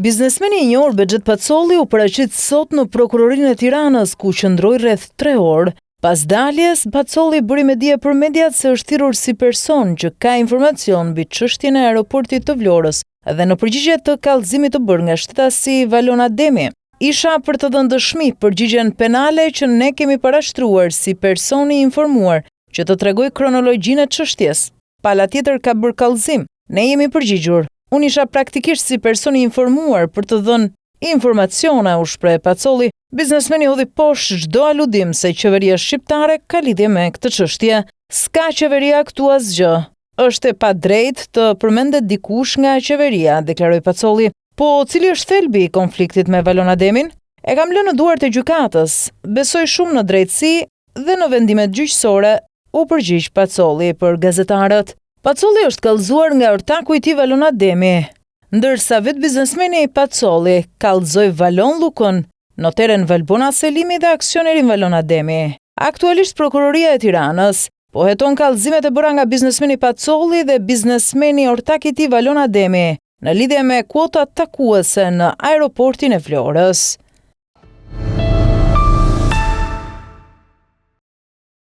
Biznesmeni i njohur Behgjet Pacolli u paraqit sot në Prokurorinë e Tiranës, ku qëndroi rreth 3 orë. Pas daljes, Pacolli bëri me dije për mediat se është thirrur si person që ka informacion mbi çështjen e aeroportit të Vlorës dhe në përgjigje të kallëzimit të bërë nga shtetasi Valon Ademi. Isha për të dhënë dëshmi përgjigjen penale që ne kemi parashtruar si person i informuar që të tregoj kronologjinë e çështjes. Pala tjetër ka bërë kallëzim. Ne jemi përgjigjur. Unë isha praktikisht si person i informuar për të dhënë informacione, u shpreh Pacolli. Biznesmeni hodhi poshtë çdo aludim se qeveria shqiptare ka lidhje me këtë çështje. S'ka qeveria këtu asgjë. Është e padrejtë të përmendet dikush nga qeveria, deklaroi Pacolli. Po cili është thelbi i konfliktit me Valon Ademin? E kam lënë në duart e gjykatës. Besoj shumë në drejtësi dhe në vendimet gjyqësore, u përgjigj Pacolli për gazetarët. Pacolli është kallëzuar nga ortaku i tij Valon Ademi, ndërsa vetë biznesmeni Pacolli kallëzoi Valon Llukën, noteren Valbona Selimi dhe aksionerin Valon Ademi. Aktualisht Prokuroria e Tiranës po heton kallëzimet e bëra nga biznesmeni Pacolli dhe biznesmeni ortak i tij Valon Ademi në lidhje me kuotat takuese në aeroportin e Vlorës.